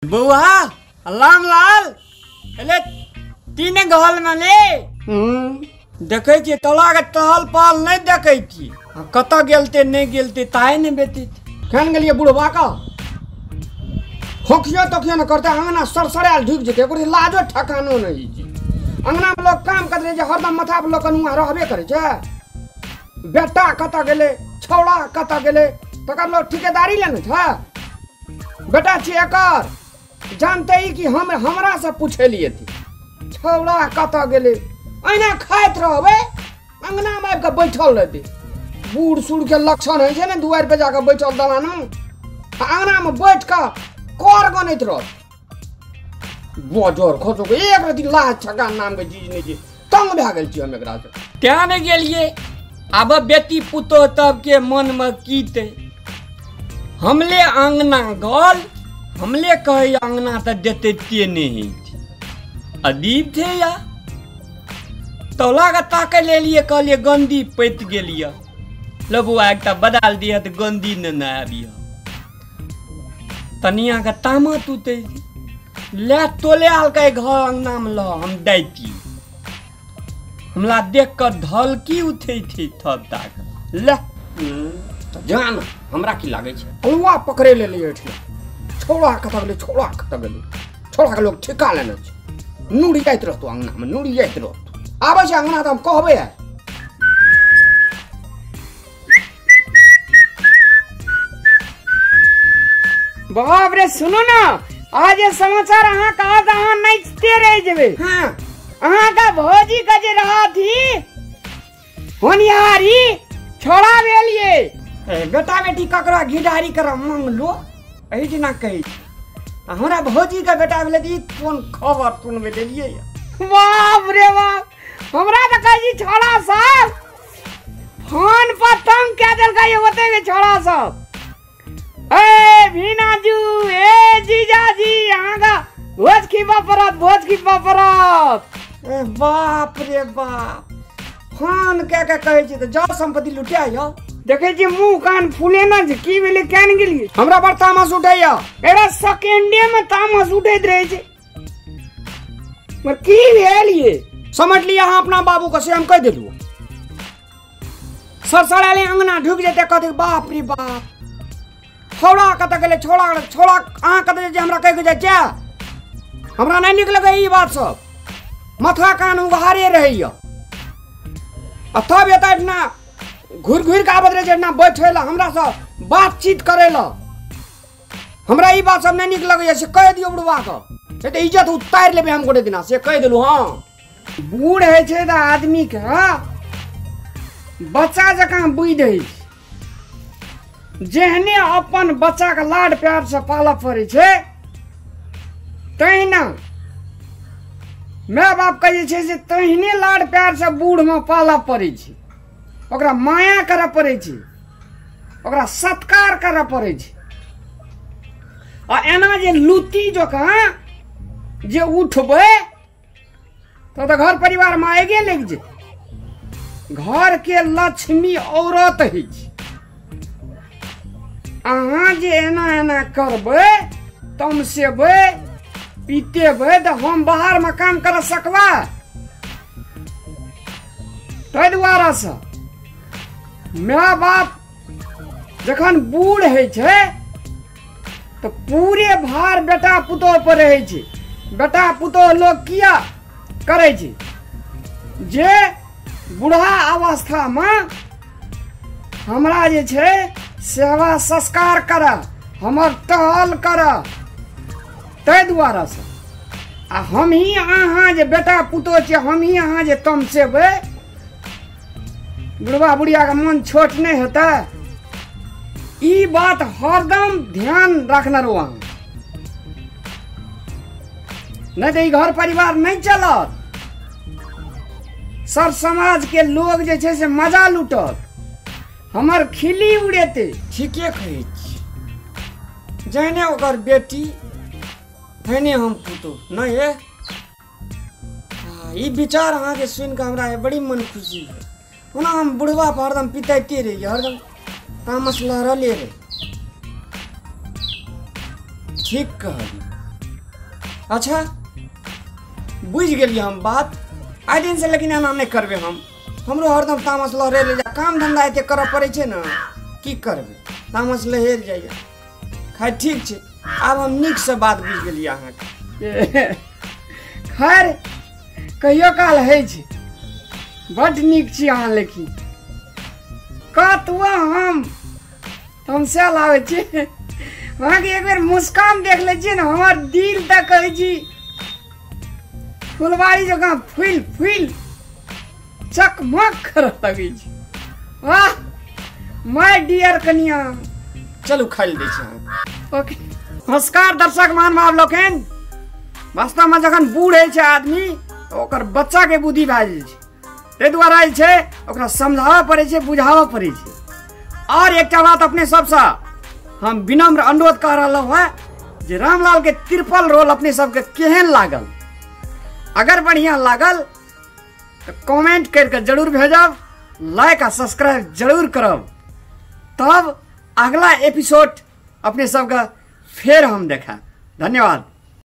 बउआ रामलाल एले तीन घर में ले देखे छियै तोला के टहल पहल नहीं देखे छियै, कतऽ गेलते नहीं गेलते ताहे नहीं बेटी। केहन गेलियै बुढ़वा का खोखियो तोखियो न करते, अंगना सरसरायल ढुकि जेतै, ओकर लाजो ठकानो नहीं छै। अंगना में लोग काम करते रहै छै, हरदम माथा पर लोग कनुआ रहबे करै छै। बेटा कतऽ गेलै, छौड़ा कतऽ गेलै, तकर लोग ठिकेदारी लेने छै। बेटा छियै एकर, जानते ही कि हम हमरा से पूछेलिए थी छौड़ा कतऽ गेलै। अहिना खाइत रहबै, अंगना में आबि कऽ बैठल रहतै। बूढ़ सूढ़ के लक्षण होइ छै ने, दुआरि पर जाकऽ बैठल दलान आ अंगना में बैठ कऽ कर गनैत रहत। बजर खसो के एक रति लाज छका नाम के चीज नहीं छै। तंग भए गेल छी हम एकरा से। तें नहि गेलियै। आब बेटी पुतोह तबके मनमे की तै, हमले अंगना गल, हमले कहै अंगना तऽ देतै ते नहि हेतै। अदीब थे या तौला के ताकै लेलियै, कहलियै गन्दी पैत गेलियै, ल बौआ एकटा बदाल दिअ तऽ गन्दी ने ने आबिह। तनिया के तामत उतै ले तोले आलकै घर अंगना में ल हम दैती। हमरा देख कऽ ढलकी उठै छै थप ताक ले तऽ जान हमरा की लागै छै। अलुआ पकड़े लेलियै एहिठिना, छौड़ा कतऽ गेलै, छौड़ा कतऽ गेलै, छौड़ाके लोग ठिका लेने छै। नुड़ियाइत रहतौ अंगनामे, नुड़ियाइत रहतौ। आबै छै अंगना तऽ हम कहबै। बाप रे सुनू ना, आज ये समाचार अहाँ कहत अहाँ नाचिते रहि जेबै। हाँ अहाँ का भौजी के जे रहथी होनिहारी छोड़ा भेलिए। बेटा बेटी ककरो घिढारी कर मंगलो एहिठिना कहै छै। हमरा भौजी के बेटा भेलै तऽ ई कोन खबर सुनबै लेलियै। बाप रे बाप, हमरा तऽ कहै छी छोड़ा सब फोन पर तंग कए देलकै ओते के छोड़ा सब। ए भीनाजू, ए जीजाजी, अहाँ का भोज खिबा पड़त, भोज खिबा पड़त। ए बाप रे बाप, फोन कए के कहै छै तऽ जल संपत्ति लुटिया यौ। देखै छी मुँह कान फूलेना छै, की भेलै केन गेलियै? हमरा बड़ तामस उठैया। एकरा सेकेंडे में तामस उठैत रहै छै। मगर की भेल ये? समझ लिअ अहाँ अपना बाबू के, से हम कहि देलहुँ। सरसराले अंगना ढुकि जेतै, कहतै बाप रे बाप छौड़ा कतऽ गेलै, छौड़ा छौड़ा अहाँ कतऽ जे हमरा कहि के जाइ छै। हमरा नहि नीक लगैए ई बात सब, माथा कान उघारे रहैया। आ तब एतऽ एहिठिना घुरि घुरि कऽ आबैत रहै छै एहिठिना बैठै लए, हमरासँ बातचीत करै लए। हमरा ई बात सब नहि नीक लगैए, से कहि दियौ बुढ़बाके, नहि तऽ इज्जत उतारि लेबै हम गोटे दिना, से कहि देलहुँ। हँ बूढ़ होइ छै तऽ आदमीके बच्चा जकाँ बुद्धि होइ छै। जेहने अपन बच्चाके लाड प्यारसँ पालऽ पड़ै छै तहिना my बापके जे छै से तहिने लाड प्यारसँ बूढ़मे पालऽ पड़ै छै। ओकरा माया करऽ पड़ै छै, ओकरा सत्कार करऽ पड़ै छै। आ एना जे लुत्ती जकाँ जे उठबै तऽ घर परिवारमे आगे लागि जेतै। घरके लक्ष्मी औरत होइ छै। अहाँ जे एना एना करबै, तमसेबै, पीतेबै तऽ हम बाहरमे काम कर सकबै? ताहि दुआरेसँ my बाप जखन बूढ़ होइ छै तऽ पूरे भार बेटा पुतोह पर रहै छै। बेटा पुतोह लोग किया करै छै? जे बूढ़ा अवस्थामे हमरा जे छै सेवा संस्कार करऽ, हमर टहल करऽ, ताहि दुआरेसँ। आ हमही अहाँ जे बेटा पुतोह छियै, हमही अहाँ जे तमसेबै, बुढ़बा बुढ़ियाके मन छोट नहि हेतै? ई बात हरदम ध्यान रखने रहू अहाँ, नहि तऽ ई घर परिवार नहि चलत। सर समाज के लोग जे छै से मजा लूटत, हमर खिल्ली उड़ेतै। ठीके कहै छी, जहने ओकर बेटी तहने हम पुतोह नहि। हे ई विचार अहाँके सुनि कऽ हमरा बड़ी मन खुशी भेल। ओना हम बुढ़वा पर हरदम पिताइते रहियै, हरदम तामस लहरले रहै। ठीक कहलियै। अच्छा बुझि गेलियै हम बात। आइ दिनसँ लेकिन एना नहि करबै हम। हमरो हरदम तामस लहरे ले जाए, काम धन्धा एते करऽ पड़ै छै ने, की करबै, तामस लहरि जाइए। खैर ठीक छै, आब हम नीकसँ बात बुझि गेलियै अहाँके। खैर कहियो काल होइ छै। बड्ड नीक छी अहाँ, लेकिन कतबो हम तमसायल आबै छी, अहाँके एक बेर मुस्कान देख लै छियै ने, हमर दिल तऽ कहै छी फुलबाड़ी जकाँ फूलि फूलि चकमक करऽ लगै छै। वाह my dear कनिया। चलू खाइ लए दै छी अहाँके। ओके नमस्कार दर्शक महानुभाव लोकनि। वास्तवमे जखन बूढ़ होइ छै आदमी तऽ ओकर बच्चाके बुद्धि भए जाइ छै, ताहि दुआरे जे छै ओकरा समझाबऽ पड़ै छै, बुझाबऽ पड़ै छै। और एकटा बात अपने सबसँ हम विनम्र अनुरोध कऽ रहलहुँ हेँ जे रामलाल के ट्रिपल रोल अपने सबके केहन लागल? अगर बढ़िया लागल तऽ कमेंट करके जरूर भेजब, लाइक आ सब्सक्राइब जरूर करब, तब अगला एपिसोड अपने सबके फेर हम देखायब। धन्यवाद।